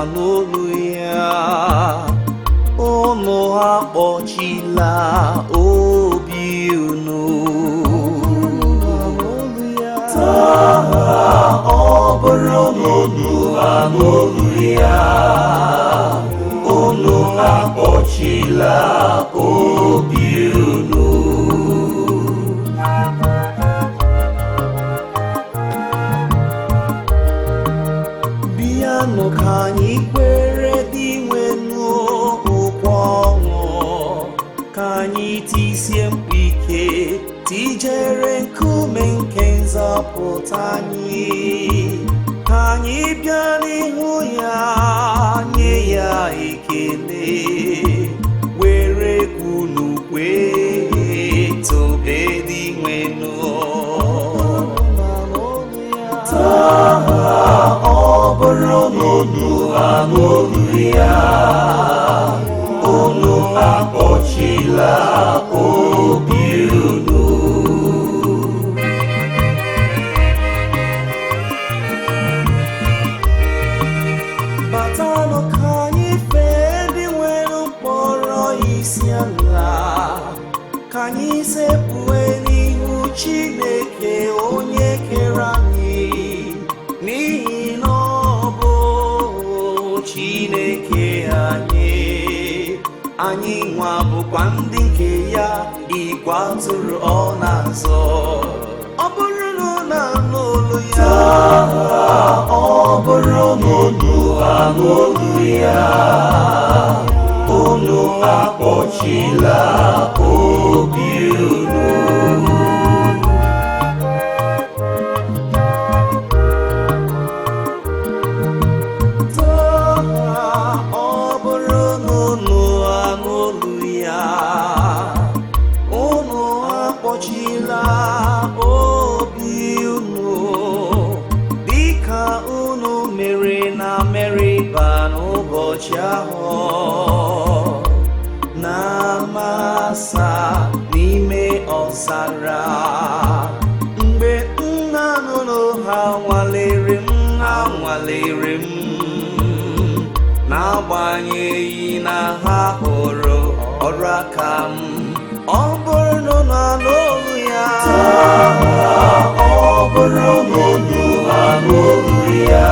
anụ olu ya, unu akpọchila obi unu. Taa ọ bụrụ na unu anụ olu ya, unu akpọchila obi unu. Bịanụ ka anyị kwere dị nwenụ ụkwụ ọṅụ, ka anyị tisie mkpu ike tijere nkume nke nzọpụta anyị, ka anyị bịa n'ihu ya nye ya ekele, were unu kwee tobe dị nwenụ. Taa ọ bụrụ na unu anụ olu ya, unu akpọchila obi unu. Batanụ ka anyị fee ndị nwere mkpọrọ isi ala, ka anyị sekpue n'ihu Chineke onye kere anyị, n'ihi na ọ bụ Chineke anyị. Anyị nwa bụkwa ndị nke ya, igwe atụrụ ọ na-azọ. Ọ bụrụ na unu anụ olu ya, ọ bụrụ na unu anụ olu ya, unu akpọchila obi unu. Taa ọ bụrụ na unu anụ olu ya, unu akpọchila obi unu, dịka unu mere na Meriba n'ụbọchị ahụ, na Masa n'ime ọzara, mgbe nna nụrụ ha nwalere m, ha nwalere m, n'agbanyeghị na ha hụrụ ọrụ aka m. Ọ bụrụ na unu anụ olu ya, ọ bụrụ na unu anụ olu ya,